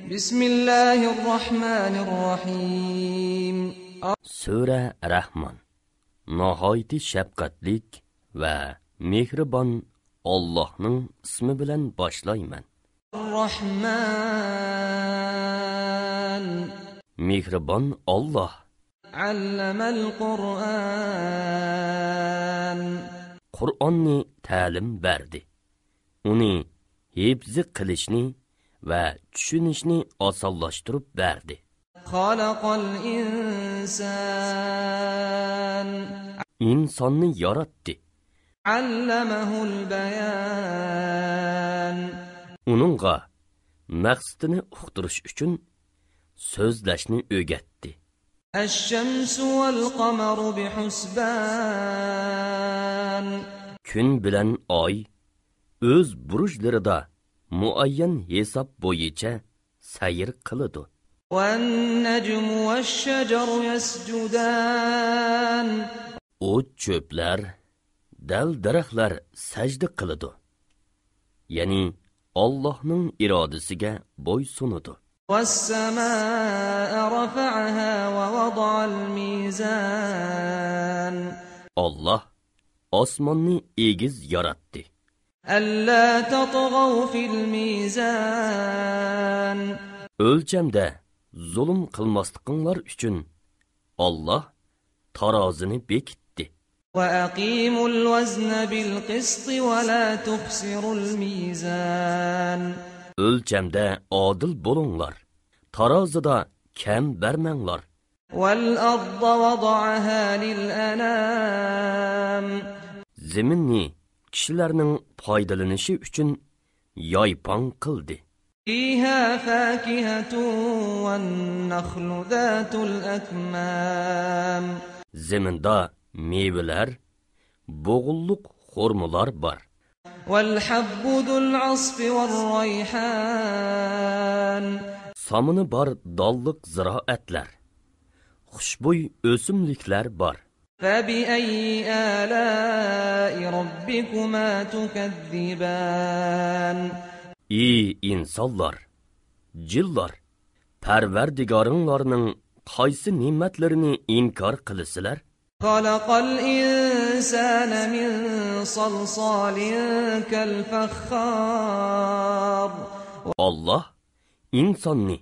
Bismillahirrahmanirrahim. Sura Rahman. Nihoyat shafqatlik va mehribon Allohning ismi bilan boshlayman. Rahman. Mehribon Alloh. Allamal Qur'an. Qur'onni ta'lim berdi. Uni hifz qilishni va tushunishni osonlashtirib berdi. Xalaqal insan. İnsonni yaratdi. Allamahul bayan. Uningga maqsadini uqtirish uchun so'zlashni o'rgatdi. Ash-shamsu wal qamaru bihusban. Kun bilan oy o'z burujlarida muayyan hisob bo'yicha sayr qiladi. Wan najmu wash-shajaru yasjudan. O't cho'plar, dal daraxtlar sajda qiladi. Ya'ni Allohning irodasiga bo'ysunadi. Was-samaa'a rafa'aha wa wada'al mizan. Allah osmonni egiz yaratdi. Alla tatghaw fil mizan. O'lchamda zulm qilmasliqinglar uchun Allah tarozini bekitdi. Wa aqimul wazna bil qist wa la tukhsirul mizan. O'lchamda odil bo'linglar. Tarozida kam bermanglar. Wal arda wada'aha lil anam. Zaminni kishilarning foydalanishi uchun yoypon qildi. Fiha fakihatun wan nakhlu dhatul akmam. Zaminda meyveler, bo'g'ulliq xurmolar bor. Wal habbu dhul asfi war rayhan. Samini bor dolliq ziroatlar. Xushbo'y o'simliklar bor. فبأي آلاء ربكما تكذبان. Ey insonlar, jinlar, Parvardigoringlarning qaysi ne'matlarini inkor qilasizlar? خلق الإنسان من صلصال كالفخار. Allah insonni,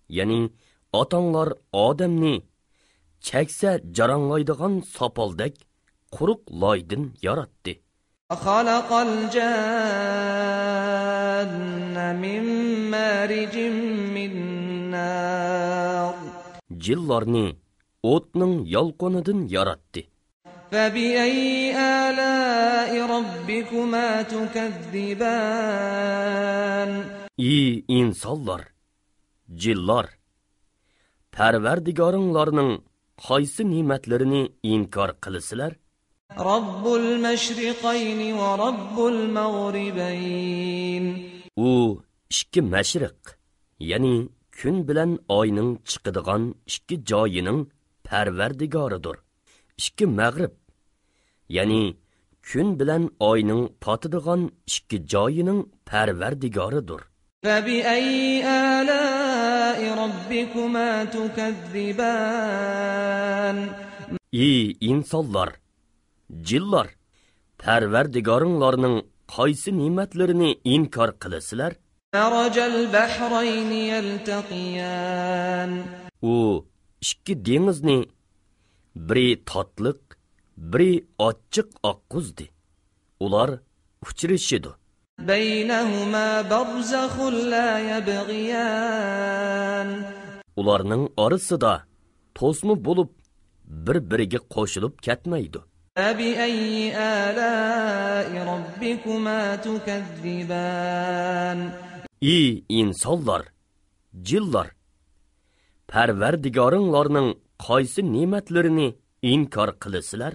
ya'ni otanglar odamni chaksa jaranglaydigan sopaldek quruq loydan yaratdi. خلق الجن من مارج من نار. Jinlarni o'tning yolqonidan yaratdi. فبأي آلاء ربكما تكذبان. Ey insonlar, jinlar, Parvardigoringlarning qaysi ne'matlarini inkor qilasizlar? رب المشرقين ورب المغربين. U ikki mashriq, ya'ni kun bilan oyning chiqadigan ikki joyining Parvardigoridir. Ikki mag'rib, ya'ni kun bilan oyning potadigan ikki joyining Parvardigoridir. فبأي آلاء ربكما تكذبان. Ey insonlar, jinlar, Parvardigoringlarning qaysi ne'matlarini inkor qilasizlar? مرج البحرين يلتقيان. U ikki dengizni biri tatliq, biri ochiq oqquzdi. Ular uchrashidi. بينهما برزخ لا يبغيان. Ularning orasida to'sma bo'lib bir-biriga qo'shilib ketmaydi. فبأي آلاء ربكما تكذبان. Ey insonlar, jinlar, Parvardigoringlarning qaysi ne'matlarini inkor qilasizlar?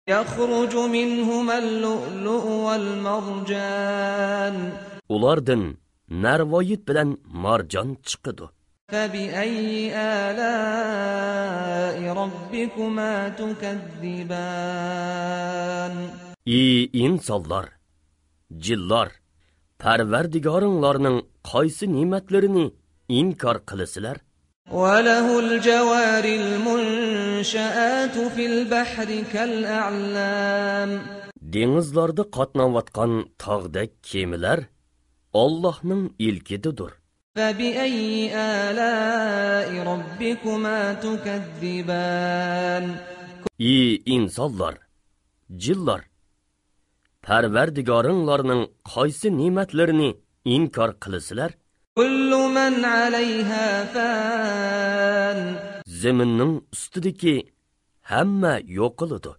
يخرج منهما اللؤلؤ والمرجان. Ulardan narvoyit bilan marjon chiqadi. فبأي آلاء ربكما تكذبان. Ey insonlar, jinlar, Parvardigoringlarning qaysi ne'matlarini inkor qilasizlar. وَلَهُ الْجَوَارِ الْمُنْشَآتُ فِي الْبَحْرِ كَالْأَعْلَامِ Dengizlarda qatnayotgan tog'dek kemilar Allohning ilkididir. فَبِأَيِّ آلَاءِ رَبِّكُمَا تُكَذِّبَانِ Ey insonlar, jinlar, Parvardigoringlarning qaysi ne'matlarini inkor qilasizlar? كُلُّ مَنْ عَلَيْهَا فَانٍ Zaminning ustidagi hamma yo'qoladi.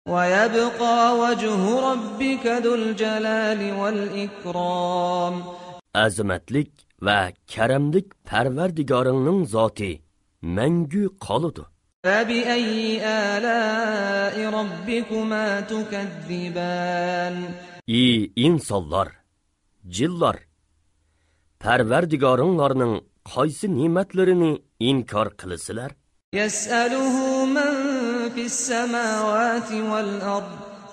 وَيَبْقَى وَجْهُ رَبِّكَ ذُو الْجَلَالِ وَالْإِكْرَامِ Azamatlik va karamlik Parvardigoringning zoti mangu qoladi. فَبِأَيِّ آلَاءِ رَبِّكُمَا تُكَذِّبَانِ Ey insonlar, jinlar, Parvardigoringlarning qaysi ne'matlarini inkor qilasizlar? يَسْأَلُهُ مَنْ فِي السَّمَاوَاتِ وَالْأَرْضِ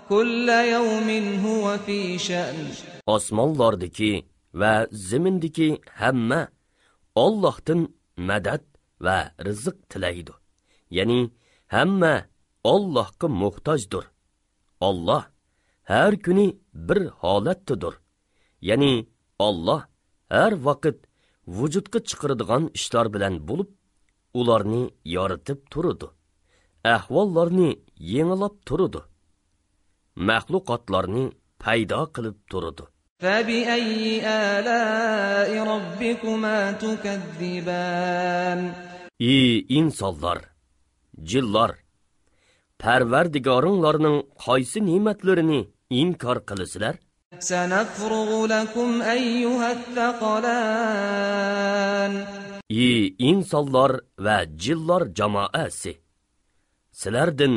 كُلَّ يَوْمٍ هُوَ فِي شَأْنٍ Osmonlardagi va zamindagi hamma Allohdan madad va rizq tilaydi. Ya'ni hamma Allohga muhtojdir. Alloh har kuni bir holatdadir. Ya'ni Alloh har vaqt vujudga chiqaradigan ishlar bilan bo'lib, ularni yoritib turadi. Ahvollarni yengilab turadi. Mahluqotlarni paydo qilib turadi. فَبِأَيِّ آلَاءِ رَبِّكُمَا تُكَذِّبَانِ Ey insonlar, jinlar, Parvardigoringlarning qaysi ne'matlarini inkor qilasizlar? سَنَفْرُغُ لَكُمْ أَيُّهَا الثَّقَلَانِ Ey insonlar va jinlar jamoasi, sizlardan,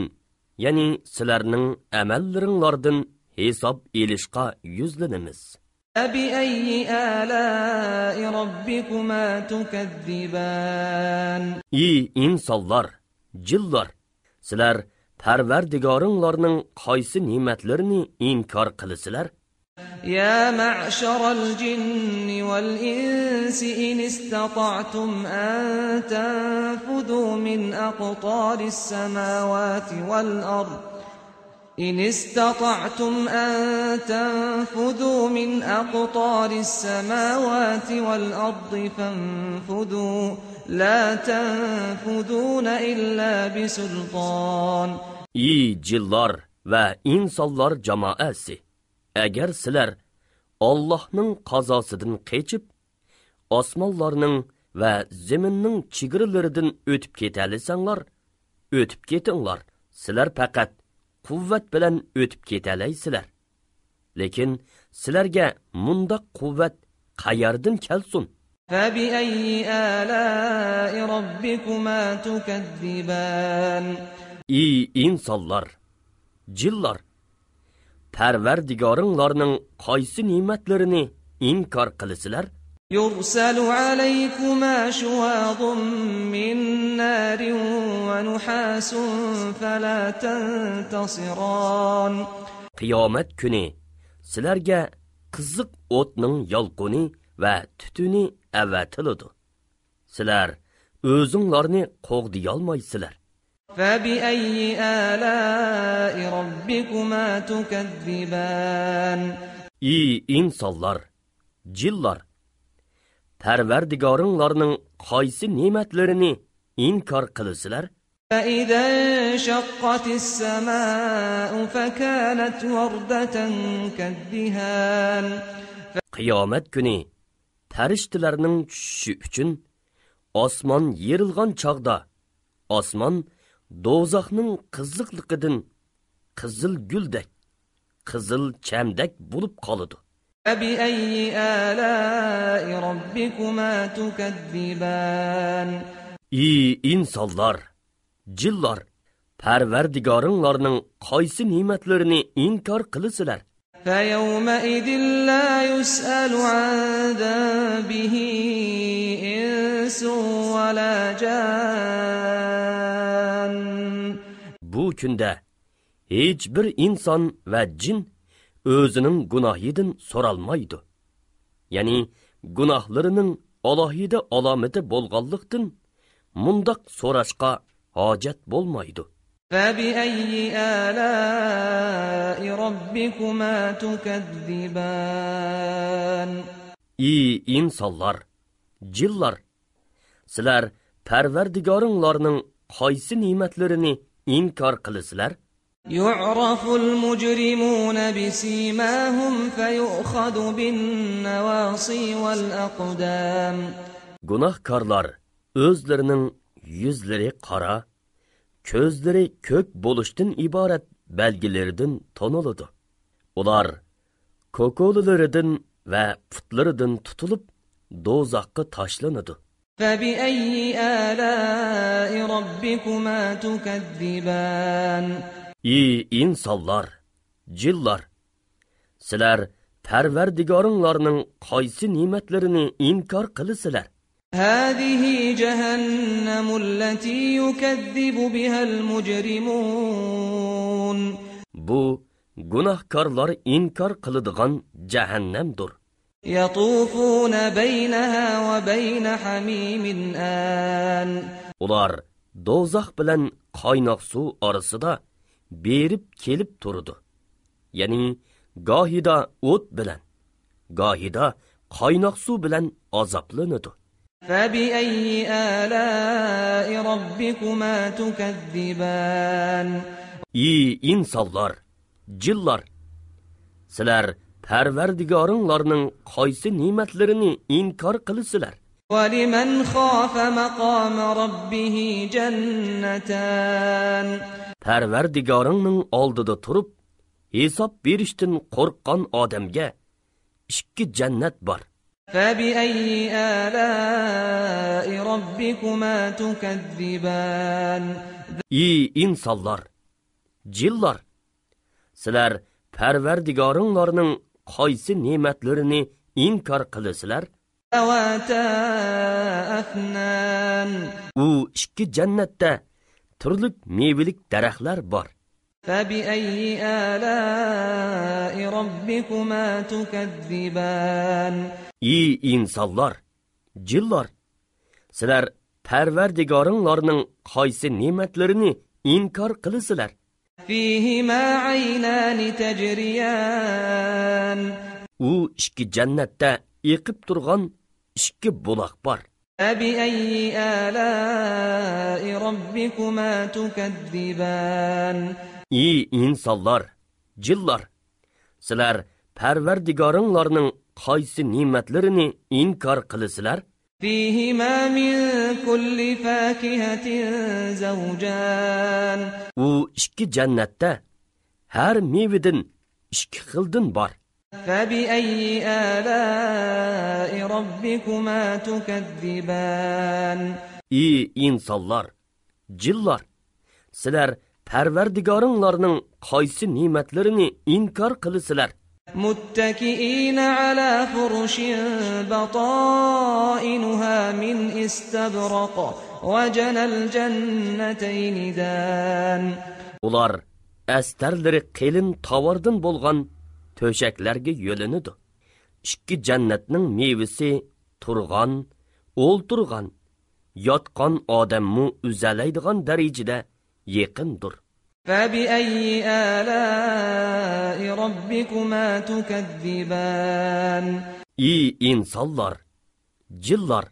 ya'ni sizlarning amallaringlardan hisob elishqa yuzlanamiz. فَبِأَيِّ آلَاءِ رَبِّكُمَا تُكَذِّبَانِ Ey insonlar, jinlar, sizlar Parvardigoringlarning qaysi ne'matlarini inkor qilasizlar? يا معشر الجن والإنس إن استطعتم أن تنفذوا من أقطار السماوات والأرض إن استطعتم أن تنفذوا من أقطار السماوات والأرض فانفذوا لا تنفذون إلا بسلطان Ey jinlar va insonlar jamoasi, agar sizlar Allohning qazosidan qechib, osmonlarning va zaminning chegiralaridan o'tib ketasanglar, o'tib ketinglar. Sizlar faqat quvvat bilan o'tib ketalaysizlar. Lekin sizlarga mundaq quvvat qayerdan kelsin? فَبِأَيِّ آلَاءِ رَبِّكُمَا تُكَذِّبَانِ Ey insonlar, jinlar, Parvardigoringlarning qaysi ne'matlarini inkor qilasizlar? يُرْسَلُ عَلَيْكُمَا شُوَاظٌ مِّن نَّارٍ وَنُحَاسٌ فَلَا تَنْتَصِرَانِ Qiyomat kuni sizlarga qiziq o'tning yolquni va tutuni avatiladi. Sizlar o'zinglarni qo'g'diyolmaysizlar. فَبِأَيِّ آلَاءِ رَبِّكُمَا تُكَذِّبَانِ Ey insonlar, jinlar, Parvardigoringlarning qaysi ne'matlarini inkor qilasizlar? فَإِذَا انشَقَّتِ السَّمَاءُ فَكَانَتْ وَرْدَةً كَالدِّهَانِ Qiyomat kuni farishtalarning tushishi uchun osmon yerilgan chog'da osmon do'zaxning qiziqligidan qizil guldek, qizil chamdak bo'lib qoladi. فَبِأَيِّ آلَاءِ رَبِّكُمَا تُكَذِّبَانِ Ey insonlar, jinlar, Parvardigoringlarning qaysi ne'matlarini inkor qilasizlar? فَيَوْمَئِذٍ لَّا يُسْأَلُ عَن ذَنبِهِ إِنسٌ وَلَا جَانٌّ Bu kunda hech bir inson va jin o'zining gunohidan so'ralmaydi. Ya'ni gunohlarining alohida alomati bo'lganlikdan mundaq so'rashqa hojat bo'lmaydi. فَبِأَيِّ آلَاءِ رَبِّكُمَا تُكَذِّبَانِ Ey insonlar, jinlar, sizlar Parvardigoringlarning qaysi ne'matlarini inkor qilasizlar? يُعْرَفُ الْمُجْرِمُونَ بِسِيمَاهُمْ فَيُؤْخَذُ بِالنَّوَاصِي وَالْأَقْدَامِ Gunohkorlar o'zlarining yuzlari qora, ko'zlari ko'k bo'lishdan iborat belgilaridan toniladi. Ular ko'ko'lilaridan va putlaridan tutilib do'zaxga tashlanadi. فَبِأَيِّ آلَاءِ رَبِّكُمَا تُكَذِّبَانِ Ey insonlar, jinlar, sizlar Parvardigoringlarning qaysi ne'matlarini inkor qilasizlar? هَذِهِ جَهَنَّمُ الَّتِي يُكَذِّبُ بِهَا الْمُجْرِمُونَ Bu gunohkorlar inkor qiladigan jahannamdir. يَطُوفُونَ بَيْنَهَا وَبَيْنَ حَمِيمٍ آن Ular do'zax bilan qaynoq suv orasida berib kelib turdi. Ya'ni gohida o't bilan, gohida qaynoq suv bilan azoblanadi. فَبِأَيِّ آلَاءِ رَبِّكُمَا تُكَذِّبَانِ Ey insonlar, jinlar, sizlar Parvardigoringlarning qaysi ne'matlarini inkor qilasizlar? وَلِمَنْ خَافَ مَقَامَ رَبِّهِ جَنَّتَانِ Parvardigoringning oldida turib, hisob berishdan qo'rqqan odamga ikki jannat bor. فَبِأَيِّ آلَاءِ رَبِّكُمَا تُكَذِّبَانِ Ey insonlar, jinlar, sizlar Parvardigoringlarning qaysi ne'matlarini inkor qilasizlar? ذَوَاتَا أَفْنَانٍ U ikki jannatda turli mevalik daraxtlar bor. فَبِأَيِّ آلَاءِ رَبِّكُمَا تُكَذِّبَانِ Ey insonlar, jinlar, sizlar Parvardigoringlarning qaysi ne'matlarini inkor qilasizlar? فِيهِمَا عَيْنَانِ تَجْرِيَانِ U ikki jannatda eqib turgan ikki buloq bor. فَبِأَيِّ آلَاءِ رَبِّكُمَا تُكَذِّبَانِ Ey insonlar, jinlar, sizlar Parvardigoringlarning qaysi ne'matlarini inkor qilasizlar? فِيهِمَا مِن كُلِّ فَاكِهَةٍ زَوْجَانِ U ikki jannatda har mevadan ikki xildan bor. فَبِأَيِّ آلَاءِ رَبِّكُمَا تُكَذِّبَانِ Ey insonlar, jinlar, sizlar Parvardigoringlarning qaysi ne'matlarini inkor qilasizlar? مُتَّكِئِينَ عَلَى فُرُشٍ بَطَائِنُهَا مِنْ إِسْتَبْرَقٍ وَجَنَى الْجَنَّتَيْنِ دَانٍ Ular astarlari qelin tovardan bo'lgan to'shaklarga yo'linadi. Ikki jannatning mevasi turgan, o'ltirgan, yotgan odamni uzalaydigan darajada yaqindir. فَبِأَيِّ آلَاءِ رَبِّكُمَا تُكَذِّبَانِ Ey insonlar, jinlar,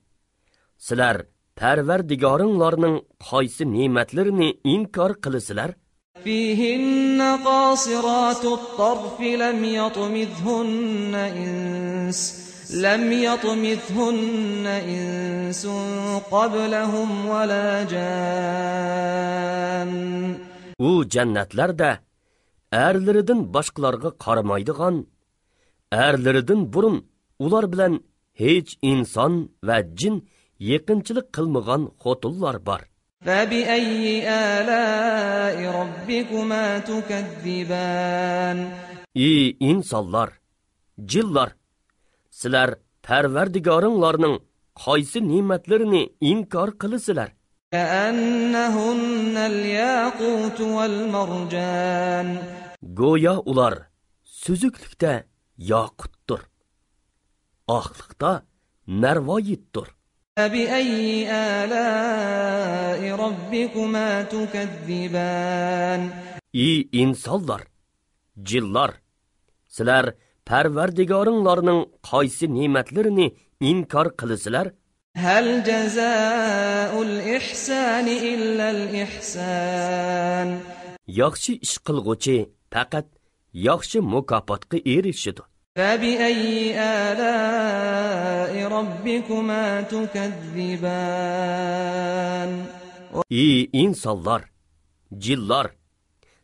sizlar Parvardigoringlarning qaysi ne'matlarini inkor qilasizlar? فِيهِنَّ قَاصِرَاتُ الطَّرْفِ لَمْ يَطْمِثْهُنَّ إِنسٌ قَبْلَهُمْ وَلَا جَانٌّ U jannatlarda erlaridan boshqalarga qaramaydigan, erlaridan burun ular bilan hech inson va jin yaqinchilik qilmagan xotinlar bor. فَبِأَيِّ آلَاءِ رَبِّكُمَا تُكَذِّبَانِ Ey insonlar, jinlar, sizlar Parvardigoringlarning qaysi ne'matlarini inkor qilasizlar? كَأَنَّهُنَّ الْيَاقُوتُ وَالْمَرْجَانُ Go'yo ular suzuklikda yoqutdir, oqlikda narvoyitdir. فبأي آلاء ربكما تكذبان Ey insonlar, jinlar, sizlar Parvardigoringlarning qaysi ne'matlarini inkor qilasizlar? هل جزاء الإحسان إلا الإحسان Yaxshi ish qilg'uchi faqat yaxshi mukofotga erishadi. فبأي آلاء ربكما تكذبان Ey insonlar, jinlar,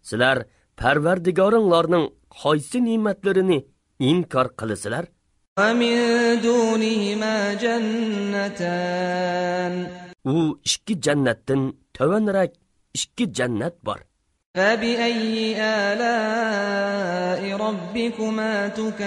sizlar Parvardigoringlarning qaysi ne'matlarini inkor qilasizlar? ومن دونهما جنتان U ikki jannatdan tovanrak ikki jannat bor. فبأي آلاء ربكما تكذبان